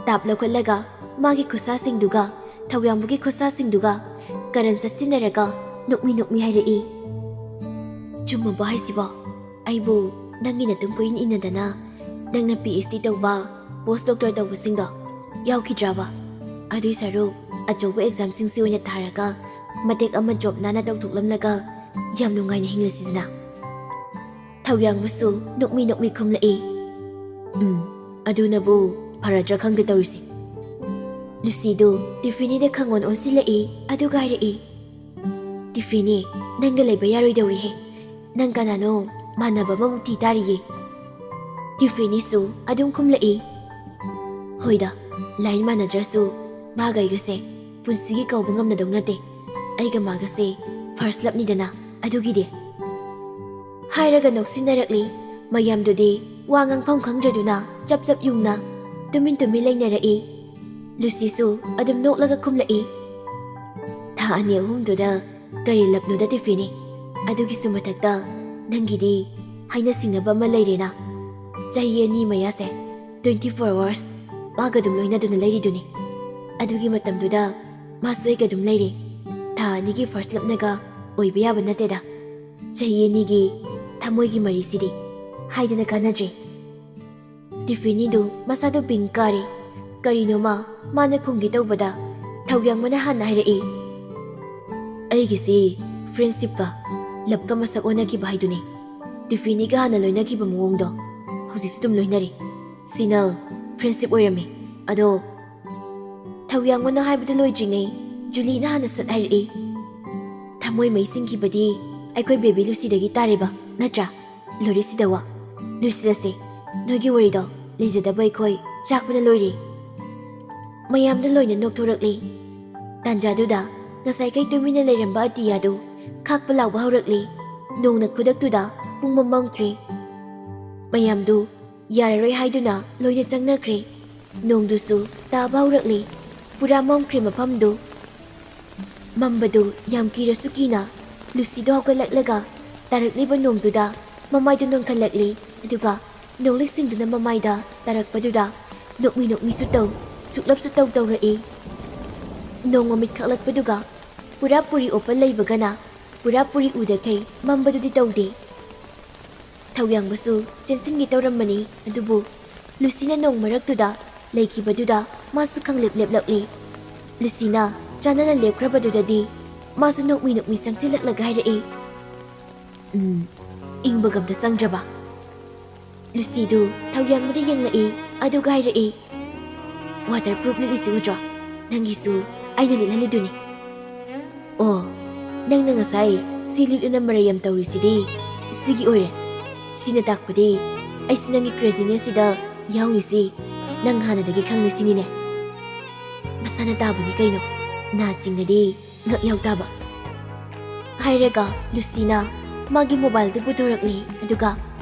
ꯇꯥꯞ ꯂꯧꯈꯠꯂꯒ ꯃꯥꯒꯤ ꯈꯨꯠꯁꯥꯁꯤꯡꯗꯨꯒ ꯊꯧꯌꯥꯝꯕꯒꯤ ꯈꯨꯠꯁꯥꯁꯤꯡꯗꯨꯒ ꯀꯔꯟ ꯆꯠꯁꯤꯟꯅꯔꯒ ꯅꯣꯛꯃꯤ ꯅꯣꯛꯃꯤ ꯍꯥꯏꯔꯛꯏ, "ꯆꯨꯝꯃꯕꯣ ꯍꯥꯏꯁꯤꯕꯣ? ꯑꯩꯕꯨ ꯅꯪꯒꯤ ꯅꯇꯨꯡ ꯀꯣꯏꯏꯟ ꯏꯟꯅꯗꯅ ꯅꯪꯅ ꯄꯤ ꯑꯩꯆ ꯗꯤ ꯇꯧꯕ, ꯄꯣꯁ ꯗꯣꯛꯇꯔ ꯇꯧꯕꯁꯤꯡꯗꯣ ꯌꯥꯎꯈꯤꯗ꯭ꯔꯕ? ꯑꯗꯨꯏ ꯁꯔꯨꯛ ꯑꯆꯧꯕ ꯑꯦꯛꯖꯥꯝꯁꯤꯡꯁꯤ ꯑꯣꯏꯅ ꯊꯥꯔꯒ ꯃꯇꯦꯛ ꯑꯃ ꯖꯣꯕ ꯅꯥꯟꯅ ꯇꯧꯊꯣꯛꯂꯝꯂꯒ ꯌꯥꯝ ꯅꯨꯡꯉꯥꯏꯅ ꯍꯤꯡꯂꯁꯤꯗꯅ?" ꯊꯧꯌꯥꯡꯕꯁꯨ ꯅꯣꯛꯃꯤ ꯅꯣꯛꯃꯤ ꯈꯨꯝꯂꯛꯏ, "ꯎꯝ, ꯑꯗꯨꯅꯕꯨ ꯐꯔꯗ꯭ꯔꯥ ꯈꯪꯗꯦ ꯇꯧꯔꯤꯁꯦ꯫" ꯂꯨꯁꯤꯗꯨ ꯇꯤꯐꯤꯅꯤꯗ ꯈꯪꯑꯣꯟ ꯑꯣꯟꯁꯤꯜꯂꯛꯏ, ꯑꯗꯨꯒ ꯍꯥꯏꯔꯛꯏ, "ꯇꯤꯐꯤꯅꯤ, ꯅꯪꯒ ꯂꯩꯕ ꯌꯥꯔꯣꯏꯗꯧꯔꯤꯍꯦ꯫ ꯅꯪ ꯀꯅꯥꯅꯣ ꯃꯥꯟꯅꯕ ꯑꯃꯃꯨꯛ ꯊꯤ ꯇꯥꯔꯤꯌꯦ꯫" ꯇꯤꯐꯤꯅꯤꯁꯨ ꯑꯗꯨꯝ ꯈꯨꯝꯂꯛꯏ, "ꯍꯣꯏꯗ, ꯂꯥꯏꯟ ꯃꯥꯟꯅꯗ꯭ꯔꯁꯨ ꯃꯥꯒ ꯑꯩꯒꯁꯦ ꯄꯨꯟꯁꯤꯒꯤ ꯀꯥꯎꯕ ꯉꯝꯅꯗꯧ ꯅꯠꯇꯦ꯫ ꯑꯩꯒ ꯃꯥꯒꯁꯦ ꯐꯥꯔꯁ ꯂꯞꯅꯤꯗꯅ, ꯑꯗꯨꯒꯤꯗꯤ꯫" ꯍꯥꯏꯔꯒ ꯅꯣꯛꯁꯤꯟꯅꯔꯛꯂꯤ꯫ ꯃꯌꯥꯝꯗꯨꯗꯤ ꯋꯥ ꯉꯥꯡꯐꯝ ꯈꯪꯗ꯭ꯔꯗꯨꯅ ꯆꯞ ꯆꯞ ꯌꯨꯡꯅ ꯇꯨꯃꯤꯟ ꯇꯨꯃꯤꯟ ꯂꯩꯅꯔꯛꯏ꯫ ꯂꯨꯁꯤꯁꯨ ꯑꯗꯨꯝ ꯅꯣꯛꯂꯒ ꯈꯨꯝꯂꯛꯏ, "ꯊꯥ ꯑꯅꯤ ꯑꯍꯨꯝꯗꯨꯗ ꯀꯔꯤ ꯂꯞꯅꯣꯗ ꯇꯤꯐꯤꯅꯤ? ꯑꯗꯨꯒꯤꯁꯨ ꯃꯊꯛꯇ ꯅꯪꯒꯤꯗꯤ ꯍꯥꯏꯅ ꯁꯤꯡꯅꯕ ꯑꯃ ꯂꯩꯔꯦꯅ꯫ ꯆꯍꯤ ꯑꯅꯤ ꯃꯌꯥꯁꯦ twenty four hours ꯃꯥꯒ ꯑꯗꯨꯝ ꯂꯣꯏꯅꯗꯨꯅ ꯂꯩꯔꯤꯗꯨꯅꯤ꯫ ꯑꯗꯨꯒꯤ ꯃꯇꯝꯗꯨꯗ ꯃꯥꯁꯨ ꯑꯩꯒ ꯑꯗꯨꯝ ꯂꯩꯔꯦ꯫ ꯊꯥ ꯑꯅꯤꯒꯤ ꯐꯥꯔꯁ ꯂꯞꯅꯒ ꯑꯣꯏꯕ ꯌꯥꯕ ꯅꯠꯇꯦꯗ꯫ ꯆꯍꯤ ꯑꯅꯤꯒꯤ ꯊꯃꯣꯏꯒꯤ ꯃꯔꯤꯁꯤꯗꯤ ꯍꯥꯏꯗꯅ ꯀꯥꯟꯅꯗ꯭ꯔꯦ꯫" ꯇꯤꯐꯤꯅꯤꯗꯨ ꯃꯁꯥꯗꯨ ꯕꯤꯡ ꯀꯥꯔꯦ꯫ ꯀꯔꯤꯅꯣꯃ ꯃꯥꯅ ꯈꯨꯝꯒꯦ ꯇꯧꯕꯗ ꯊꯧꯌꯥꯡꯕꯅ ꯍꯥꯟꯅ ꯍꯥꯏꯔꯛꯏ, "ꯑꯩꯒꯤꯁꯤ ꯐ꯭ꯔꯦꯟꯁꯤꯞꯀ ꯂꯞꯀ ꯃꯁꯛ ꯑꯣꯟꯅꯈꯤꯕ ꯍꯥꯏꯗꯨꯅꯤ꯫ ꯇꯤꯐꯤꯅꯤꯒ ꯍꯥꯟꯅ ꯂꯣꯏꯅꯈꯤꯕ ꯃꯑꯣꯡꯗꯣ ꯍꯧꯖꯤꯛꯁꯨ ꯑꯗꯨꯝ ꯂꯣꯏꯅꯔꯤ꯫ ꯁꯤꯅ ꯐ꯭ꯔꯦꯟꯁꯤꯞ ꯑꯣꯏꯔꯝꯃꯤ꯫ ꯑꯗꯣ," ꯊꯧꯌꯥꯡꯕꯅ ꯍꯥꯏꯕꯗꯨ ꯂꯣꯏꯗ꯭ꯔꯤꯉꯩ ꯖꯨꯂꯤꯅ ꯍꯥꯟꯅ ꯁꯠ ꯍꯥꯏꯔꯛꯏ, "ꯊꯃꯣꯏ ꯃꯩ ꯁꯤꯡꯈꯤꯕꯗꯤ ꯑꯩꯈꯣꯏ ꯕꯦꯕꯤ ꯂꯨꯁꯤꯗꯒꯤ ꯇꯥꯔꯦꯕ, ꯅꯠꯇ꯭ꯔꯥ? ꯂꯣꯏꯔꯦ ꯁꯤꯗ ꯋꯥ꯫ ꯂꯣꯏꯁꯤꯜꯂꯁꯦ꯫ ꯅꯣꯏꯒꯤ ꯋꯥꯔꯤꯗꯣ ꯂꯩꯖꯗꯕ ꯑꯩꯈꯣꯏ ꯆꯥꯛꯄꯅ ꯂꯣꯏꯔꯦ꯫" ꯃꯌꯥꯝꯗ ꯂꯣꯏꯅ ꯅꯣꯛꯊꯣꯔꯛꯂꯤ꯫ ꯇꯥꯟꯖꯥꯗꯨꯗ ꯉꯁꯥꯏꯈꯩ ꯇꯨꯃꯤꯟꯅ ꯂꯩꯔꯝꯕ ꯑꯇꯤꯌꯥꯗꯨ ꯈꯥꯛꯄ ꯂꯥꯎꯕ ꯍꯧꯔꯛꯂꯤ꯫ ꯅꯣꯡꯅ ꯈꯨꯗꯛꯇꯨꯗ ꯄꯨꯡꯃꯝ ꯃꯝꯈ꯭ꯔꯦ꯫ ꯃꯌꯥꯝꯗꯨ ꯌꯥꯔꯔꯣꯏ ꯍꯥꯏꯗꯨꯅ ꯂꯣꯏꯅ ꯆꯪꯅꯈ꯭ꯔꯦ꯫ ꯅꯣꯡꯗꯨꯁꯨ ꯇꯥꯕ ꯍꯧꯔꯛꯂꯦ꯫ ꯄꯨꯔꯥ ꯃꯝꯈ꯭ꯔꯦ ꯃꯐꯝꯗꯨ꯫ ꯃꯝꯕꯗꯨ ꯌꯥꯝ ꯀꯤꯔꯁꯨ ꯀꯤꯅ ꯂꯨꯁꯤꯗꯣ ꯍꯧꯒꯠꯂꯛꯂꯒ ꯇꯥꯔꯛꯂꯤꯕ ꯅꯣꯡꯗꯨꯗ ꯃꯃꯥꯏꯗꯨ ꯅꯣꯟꯈꯠꯂꯛꯂꯤ, ꯑꯗꯨꯒ ꯅꯣꯡꯂꯤꯛꯁꯤꯡꯗꯨꯅ ꯃꯃꯥꯏꯗ ꯇꯥꯔꯛꯄꯗꯨꯗ ꯅꯣꯛꯃꯤ ꯅꯣꯛꯃꯤꯁꯨ ꯇꯧ, ꯁꯨꯛꯂꯞꯁꯨ ꯇꯧ ꯇꯧꯔꯛꯏ꯫ ꯅꯣꯡ ꯃꯃꯤꯠ ꯈꯛꯂꯛꯄꯗꯨꯒ ꯄꯨꯔꯥ ꯄꯨꯔꯤ ꯑꯣꯄꯜ ꯂꯩꯕꯒꯅ ꯄꯨꯔꯥ ꯄꯨꯔꯤ ꯎꯗꯈꯩ ꯃꯝꯕꯗꯨꯗꯤ ꯇꯧꯗꯦ꯫ ꯊꯧꯌꯥꯡꯕꯁꯨ ꯆꯦꯟꯁꯤꯟꯒꯦ ꯇꯧꯔꯝꯕꯅꯤ, ꯑꯗꯨꯕꯨ ꯂꯨꯁꯤꯅ ꯅꯣꯡ ꯃꯔꯛꯇꯨꯗ ꯂꯩꯈꯤꯕꯗꯨꯗ ꯃꯥꯁꯨ ꯈꯪꯂꯦꯞ ꯂꯦꯞꯂꯛꯂꯤ꯫ ꯂꯨꯁꯤꯅ ꯆꯥꯟꯅꯅ ꯂꯦꯞꯈ꯭ꯔꯕꯗꯨꯗꯗꯤ ꯃꯥꯁꯨ ꯅꯣꯛꯃꯤ ꯅꯣꯛꯃꯤ ꯆꯪꯁꯤꯜꯂꯛꯂꯒ ꯍꯥꯏꯔꯛꯏ, "ꯎꯝ, ꯏꯪꯕꯒ ꯑꯝꯇ ꯆꯪꯗ꯭ꯔꯕ?" ꯂꯨꯁꯤꯗꯨ ꯊꯧꯌꯥꯡꯕꯗ ꯌꯦꯡꯂꯛꯏ, ꯑꯗꯨꯒ ꯍꯥꯏꯔꯛꯏ, "ꯋꯥꯇꯔ ꯄ꯭ꯔꯨꯐ ꯂꯤꯠꯂꯤꯁꯤ ꯎꯗ꯭ꯔꯣ? ꯅꯪꯒꯤꯁꯨ ꯑꯩꯅ ꯂꯤꯠꯍꯜꯂꯤꯗꯨꯅꯤ꯫ ꯑꯣ, ꯅꯪꯅ ꯉꯁꯥꯏ ꯁꯤ ꯂꯤꯠꯂꯨꯅ ꯃꯔꯩ ꯌꯥꯝ ꯇꯧꯔꯤꯁꯤꯗꯤ ꯁꯤꯒꯤ ꯑꯣꯏꯔꯦ꯫ ꯁꯤꯅ ꯇꯥꯛꯄꯗꯤ ꯑꯩꯁꯨ ꯅꯪꯒꯤ ꯀ꯭ꯔꯦꯖꯤꯅꯦꯁꯁꯤꯗ ꯌꯥꯎꯔꯤꯁꯤ ꯅꯪ ꯍꯥꯟꯅꯗꯒꯤ ꯈꯪꯂꯤꯁꯤꯅꯤꯅꯦ꯫ ꯃꯁꯥꯅ ꯇꯥꯕꯅꯤ ꯀꯩꯅꯣ, ꯅꯥ ꯆꯤꯡꯉꯗꯤ ꯉꯛ ꯌꯥꯎ ꯇꯥꯕ"꯫ ꯍꯥꯏꯔꯒ ꯂꯨꯁꯤꯅ ꯃꯥꯒꯤ ꯃꯣꯕꯥꯏꯜꯗꯨ ꯄꯨꯊꯣꯔꯛꯂꯤ, ꯑꯗꯨꯒ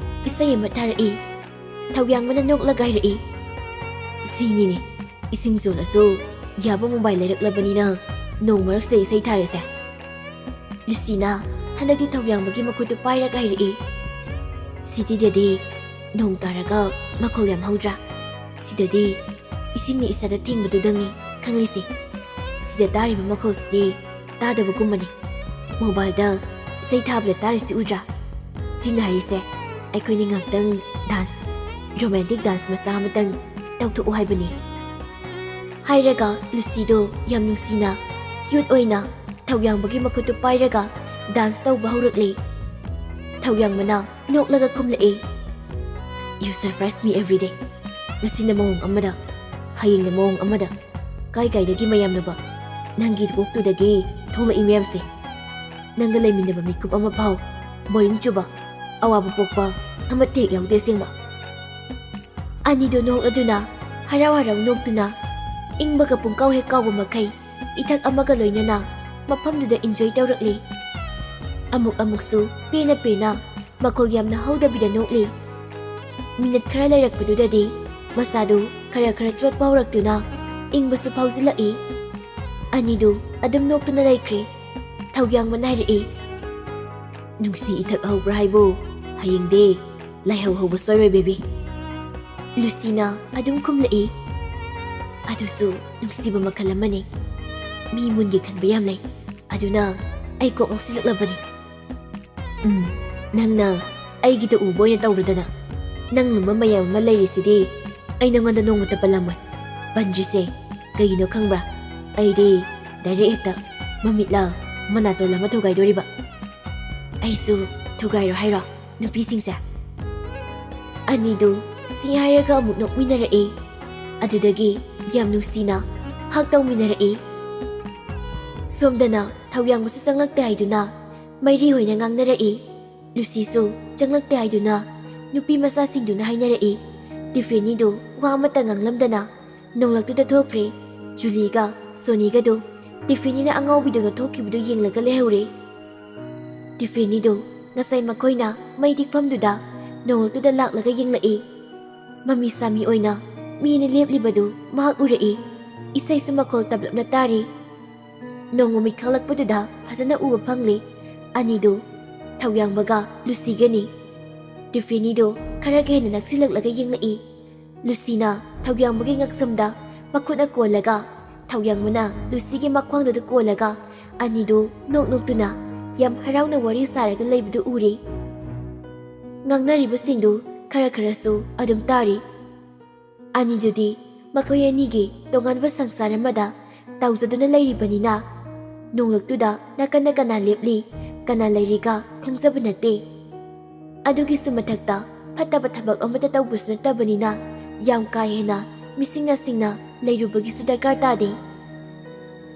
ꯏꯁꯩ ꯑꯃ ꯊꯥꯔꯛꯏ꯫ ꯊꯧꯌꯥꯡꯕꯅ ꯅꯣꯛꯂꯒ ꯍꯥꯏꯔꯛꯏ, "ꯁꯤꯅꯤꯅꯦ, ꯏꯁꯤꯡ ꯆꯣꯜꯂꯁꯨ ꯌꯥꯕ ꯃꯣꯕꯥꯏꯜ ꯂꯩꯔꯛꯂꯕꯅꯤꯅ ꯅꯣꯡ ꯃꯔꯛꯁꯤꯗ ꯏꯁꯩ ꯊꯥꯔꯤꯁꯦ"꯫ ꯂꯨꯁꯤꯅ ꯍꯟꯗꯛꯇꯤ ꯊꯧꯌꯥꯡꯕꯒꯤ ꯃꯈꯨꯠꯇꯨ ꯄꯥꯏꯔꯒ ꯍꯥꯏꯔꯛꯏ, "ꯁꯤꯇꯤꯗꯗꯤ ꯅꯣꯡ ꯇꯥꯔꯒ ꯃꯈꯣꯜ ꯌꯥꯝ ꯍꯧꯗ꯭ꯔꯥ? ꯁꯤꯗꯗꯤ ꯏꯁꯤꯡꯅ ꯏꯁꯥꯗ ꯊꯦꯡꯕꯗꯨꯗꯪꯅꯤ ꯈꯪꯂꯤꯁꯦ꯫ ꯁꯤꯗ ꯇꯥꯔꯤꯕ ꯃꯈꯣꯜꯁꯤꯗꯤ ꯇꯥꯗꯕꯒꯨꯝꯕꯅꯤ꯫ ꯃꯣꯕꯥꯏꯜꯗ ꯏꯁꯩ ꯊꯥꯕꯗ ꯇꯥꯔꯤꯁꯤ ꯎꯗ꯭ꯔꯥ? ꯁꯤꯅ ꯍꯥꯏꯔꯤꯁꯦ ꯑꯩꯈꯣꯏꯅ ꯉꯥꯛꯇꯪ ꯗꯥꯟꯁ, ꯔꯣꯃꯥꯟꯇꯤꯛ ꯗꯥꯟꯁ ꯃꯆꯥ ꯑꯃꯇꯪ ꯇꯧꯊꯣꯛꯎ ꯍꯥꯏꯕꯅꯤ"꯫ ꯍꯥꯏꯔꯒ ꯂꯨꯁꯤꯗꯣ ꯌꯥꯝ ꯅꯨꯡꯁꯤꯅ, ꯀ꯭ꯌꯨꯠ ꯑꯣꯏꯅ ꯊꯧꯌꯥꯡꯕꯒꯤ ꯃꯈꯨꯠꯇꯨ ꯄꯥꯏꯔꯒ ꯗꯥꯟꯁ ꯇꯧꯕ ꯍꯧꯔꯛꯂꯦ꯫ ꯊꯧꯌꯥꯡꯕꯅ ꯅꯣꯛꯂꯒ ꯈꯨꯝꯂꯛꯏ, "You surprise me every day꯫ ꯉꯁꯤꯅ ꯃꯑꯣꯡ ꯑꯃꯗ, ꯍꯌꯦꯡꯅ ꯃꯑꯣꯡ ꯑꯃꯗ꯫ ꯀꯥꯏ ꯀꯥꯏꯗꯒꯤ ꯃꯌꯥꯝꯅꯕ ꯅꯪꯒꯤ ꯀꯣꯛꯇꯨꯗꯒꯤ ꯊꯣꯛꯂꯛꯏ ꯃꯌꯥꯝꯁꯦ? ꯅꯪꯒ ꯂꯩꯃꯤꯟꯅꯕ ꯃꯤꯀꯨꯞ ꯑꯃ ꯐꯥꯎ ꯕꯣꯔꯤꯡ ꯆꯨꯕ, ꯑꯋꯥꯕ ꯄꯣꯛꯄ ꯑꯃꯠꯇ ꯍꯦꯛ ꯌꯥꯎꯗꯦ ꯑꯁꯦꯡꯕ"꯫ ꯑꯅꯤꯗꯨ ꯅꯣꯛꯂꯗꯨꯅ, ꯍꯔꯥꯎ ꯍꯔꯥꯎ ꯅꯣꯛꯇꯨꯅ, ꯏꯪꯕꯒ ꯄꯨꯡꯀꯥꯎ ꯍꯦꯛ ꯀꯥꯎꯕ ꯃꯈꯩ ꯏꯊꯛ ꯑꯃꯒ ꯂꯣꯏꯅꯅ ꯃꯐꯝꯗꯨꯗ ꯏꯟꯖꯣꯏ ꯇꯧꯔꯛꯂꯤ꯫ ꯑꯃꯨꯛ ꯑꯃꯨꯛꯁꯨ ꯄꯦꯟꯅ ꯄꯦꯟꯅ ꯃꯈꯣꯜ ꯌꯥꯝꯅ ꯍꯧꯗꯕꯤꯗ ꯅꯣꯛꯂꯤ꯫ ꯃꯤꯅꯠ ꯈꯔ ꯂꯩꯔꯛꯄꯗꯨꯗꯗꯤ ꯃꯁꯥꯗꯨ ꯈꯔ ꯈꯔ ꯆꯣꯠꯄ ꯍꯧꯔꯛꯇꯨꯅ ꯏꯪꯕꯁꯨ ꯐꯥꯎꯖꯤꯜꯂꯛꯏ꯫ ꯑꯅꯤꯗꯨ ꯑꯗꯨꯝ ꯅꯣꯛꯇꯨꯅ ꯂꯩꯈ꯭ꯔꯦ꯫ ꯊꯧꯌꯥꯡꯕꯅ ꯍꯥꯏꯔꯛꯏ, "ꯅꯨꯡꯁꯤ ꯏꯊꯛ ꯍꯧꯕ꯭ꯔꯥ ꯍꯥꯏꯕꯨ? ꯍꯌꯦꯡꯗꯤ ꯂꯥꯏꯍꯧ ꯍꯧꯕ ꯁꯣꯏꯔꯣꯏ, ꯕꯦꯕꯤ꯫ ꯂꯨꯁꯤꯅ ꯑꯗꯨꯝ ꯈꯨꯝꯂꯛꯏ꯫ ꯑꯗꯨꯁꯨ ꯅꯨꯡꯁꯤꯕ ꯃꯈꯜ ꯑꯃꯅꯤ꯫ ꯃꯤ ꯃꯨꯟꯒꯤ ꯈꯟꯕ ꯌꯥꯝ ꯂꯩ꯫ ꯑꯗꯨꯅ ꯑꯩ ꯀꯣꯛ ꯉꯥꯎꯁꯤꯜꯂꯛꯂꯕꯅꯤ꯫ ꯎꯝ, ꯅꯪꯅ ꯑꯩꯒꯤꯗ ꯎꯕ ꯑꯣꯏꯅ ꯇꯧꯔꯨꯗꯅ꯫ ꯅꯪ ꯂꯨꯝꯕ ꯃꯌꯥꯝ ꯑꯃ ꯂꯩꯔꯤꯁꯤꯗꯤ ꯑꯩ ꯅꯉꯣꯟꯗ ꯅꯣꯡꯃꯇ ꯄꯜꯂꯝꯃꯣꯏ꯫ ꯄꯟꯗ꯭ꯔꯤꯁꯦ ꯀꯩꯒꯤꯅꯣ ꯈꯪꯕ꯭ꯔꯥ? ꯑꯩꯗꯤ ꯗꯥꯏꯔꯦꯛ ꯍꯦꯛꯇ ꯃꯃꯤꯠꯂ ꯃꯅꯥꯇꯣꯟ ꯑꯃ ꯊꯨꯒꯥꯏꯗꯣꯔꯤꯕ꯫ ꯑꯩꯁꯨ ꯊꯨꯒꯥꯏꯔꯣ ꯍꯥꯏꯔꯣ, ꯅꯨꯄꯤꯁꯤꯡꯁꯦ? ꯑꯅꯤꯗꯨ ꯁꯤ ꯍꯥꯏꯔꯒ ꯑꯃꯨꯛ ꯅꯣꯛꯃꯤꯟꯅꯔꯛꯏ꯫ ꯑꯗꯨꯗꯒꯤ ꯌꯥꯝ ꯅꯨꯡꯁꯤꯅ ꯍꯛ ꯇꯧꯃꯤꯟꯅꯔꯛꯏ꯫ ꯁꯣꯝꯗꯅ ꯊꯧꯌꯥꯡꯕꯁꯨ ꯆꯪꯂꯛꯇꯦ ꯍꯥꯏꯗꯨꯅ ꯃꯩꯔꯤ ꯍꯣꯏꯅ ꯉꯥꯡꯅꯔꯛꯏ꯫ ꯂꯨꯁꯤꯁꯨ ꯆꯪꯂꯛꯇꯦ ꯍꯥꯏꯗꯨꯅ ꯅꯨꯄꯤ ꯃꯆꯥꯁꯤꯡꯗꯨꯅ ꯍꯥꯏꯅꯔꯛꯏ꯫ ꯇꯤꯐꯦꯅꯤꯗꯨ ꯋꯥ ꯑꯃꯠꯇ ꯉꯥꯡꯂꯝꯗꯅ ꯅꯣꯡꯂꯛꯇꯨꯗ ꯊꯣꯛꯈ꯭ꯔꯦ꯫ ꯖꯨꯂꯤꯒ ꯁꯣꯅꯤꯒꯗꯨ ꯇꯤꯐꯦꯅꯤꯅ ꯑꯉꯥꯎꯕꯤꯗꯧꯅ ꯊꯣꯛꯈꯤꯕꯗꯨ ꯌꯦꯡꯂꯒ ꯂꯩꯍꯧꯔꯦ꯫ ꯇꯤꯐꯦꯅꯤꯗꯨ ꯉꯁꯥꯏ ꯃꯈꯣꯏꯅ ꯃꯩ ꯇꯤꯛꯐꯝꯗꯨꯗ ꯅꯣꯡꯂꯛꯇꯨꯗ ꯂꯥꯛꯂꯒ ꯌꯦꯡꯂꯛꯏ꯫ ꯃꯃꯤ ꯁꯥꯃꯤ ꯑꯣꯏꯅ ꯃꯤ ꯑꯅꯤ ꯂꯦꯞꯂꯤꯕꯗꯨ ꯃꯍꯥꯛ ꯎꯔꯛꯏ꯫ ꯏꯁꯩꯁꯨ ꯃꯈꯣꯜ ꯇꯞꯂꯞꯅ ꯇꯥꯔꯤ꯫ ꯅꯣꯡꯃ ꯃꯤꯠ ꯈꯥꯛꯂꯛꯄꯗꯨꯗ ꯐꯖꯅ ꯎꯕ ꯐꯪꯂꯤ꯫ ꯑꯅꯤꯗꯨ ꯊꯧꯌꯥꯡꯕꯒ ꯂꯨꯁꯤꯒꯅꯤ꯫ ꯇꯤꯐꯦꯅꯤꯗꯨ ꯈꯔꯒ ꯍꯦꯟꯅ ꯅꯛꯁꯤꯜꯂꯛꯂꯒ ꯌꯦꯡꯂꯛꯏ꯫ ꯂꯨꯁꯤꯅ ꯊꯧꯌꯥꯡꯕꯒꯤ ꯉꯛꯁꯝꯗ ꯃꯈꯨꯠꯅ ꯀꯣꯜꯂꯒ, ꯊꯧꯌꯥꯡꯕꯅ ꯂꯨꯁꯤꯒꯤ ꯃꯈ꯭ꯋꯥꯡꯗꯨꯗ ꯀꯣꯜꯂꯒ, ꯑꯅꯤꯗꯨ ꯅꯣꯛ ꯅꯣꯛꯇꯨꯅ ꯌꯥꯝ ꯍꯔꯥꯎꯅ ꯋꯥꯔꯤ ꯁꯥꯔꯒ ꯂꯩꯕꯗꯨ ꯎꯔꯤ꯫ ꯉꯥꯡꯅꯔꯤꯕꯁꯤꯡꯗꯨ ꯈꯔ ꯈꯔꯁꯨ ꯑꯗꯨꯝ ꯇꯥꯔꯤ꯫ ꯑꯅꯤꯗꯨꯗꯤ ꯃꯈꯣꯏ ꯑꯅꯤꯒꯤ ꯇꯣꯉꯥꯟꯕ ꯁꯪꯁꯥꯔ ꯑꯃꯗ ꯇꯧꯖꯗꯨꯅ ꯂꯩꯔꯤꯕꯅꯤꯅ, ꯅꯣꯡꯂꯛꯇꯨꯗ ꯅꯥꯀꯟꯗ ꯀꯅꯥ ꯂꯦꯞꯂꯤ, ꯀꯅꯥ ꯂꯩꯔꯤꯒ ꯈꯪꯖꯕ ꯅꯠꯇꯦ꯫ ꯑꯗꯨꯒꯤꯁꯨ ꯃꯊꯛꯇ ꯐꯠꯇꯕ ꯊꯕꯛ ꯑꯃꯠꯇ ꯇꯧꯕꯁꯨ ꯅꯠꯇꯕꯅꯤꯅ, ꯌꯥꯝ ꯀꯥ ꯍꯦꯟꯅ ꯃꯤꯁꯤꯡꯅ ꯁꯤꯡꯅ ꯂꯩꯔꯨꯕꯒꯤꯁꯨ ꯗꯔꯀꯥꯔ ꯇꯥꯗꯦ꯫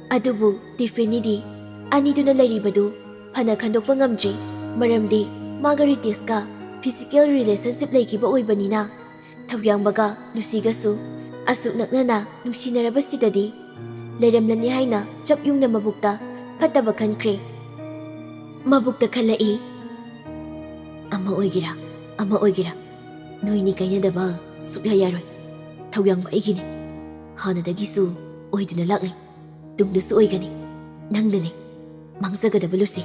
ꯑꯗꯨꯕꯨ ꯇꯤꯐꯦꯅꯤꯗꯤ ꯑꯅꯤꯗꯨꯅ ꯂꯩꯔꯤꯕꯗꯨ ꯐꯅ ꯈꯟꯗꯣꯛꯄ ꯉꯝꯗ꯭ꯔꯤ, ꯃꯔꯝꯗꯤ ꯃꯥꯒ ꯔꯤꯇꯦꯁꯀ ꯐꯤꯖꯤꯀꯦꯜ ꯔꯤꯂꯦꯁꯟꯁꯤꯞ ꯂꯩꯈꯤꯕ ꯑꯣꯏꯕꯅꯤꯅ, ꯊꯧꯌꯥꯡꯕꯒ ꯂꯨꯁꯤꯒꯁꯨ ꯑꯁꯨꯛ ꯅꯛꯅꯅ ꯅꯨꯡꯁꯤꯅꯔꯕꯁꯤꯗꯗꯤ, ꯂꯩꯔꯝꯂꯅꯤ ꯍꯥꯏꯅ ꯆꯞ ꯌꯨꯡꯅ ꯃꯕꯨꯛꯇ ꯐꯠꯇꯕ ꯈꯟꯈ꯭ꯔꯦ꯫ ꯃꯕꯨꯛꯇ ꯈꯜꯂꯛꯏ, "ꯑꯃ ꯑꯣꯏꯒꯦꯔꯥ, ꯑꯃ ꯑꯣꯏꯒꯦꯔꯥ, ꯅꯣꯏꯅꯤ ꯀꯥꯏꯅꯗꯕ ꯁꯨꯛꯌꯥ ꯌꯥꯔꯣꯏ꯫ ꯊꯧꯌꯥꯡꯕ ꯑꯩꯒꯤꯅꯤ꯫ ꯍꯥꯟꯅꯗꯒꯤꯁꯨ ꯑꯣꯏꯗꯨꯅ ꯂꯥꯛꯂꯤ꯫ ꯇꯨꯡꯗꯁꯨ ꯑꯣꯏꯒꯅꯤ꯫ ꯅꯪꯅꯅꯤ ꯃꯥꯡꯖꯒꯗꯕ, ꯂꯨꯁꯤ꯫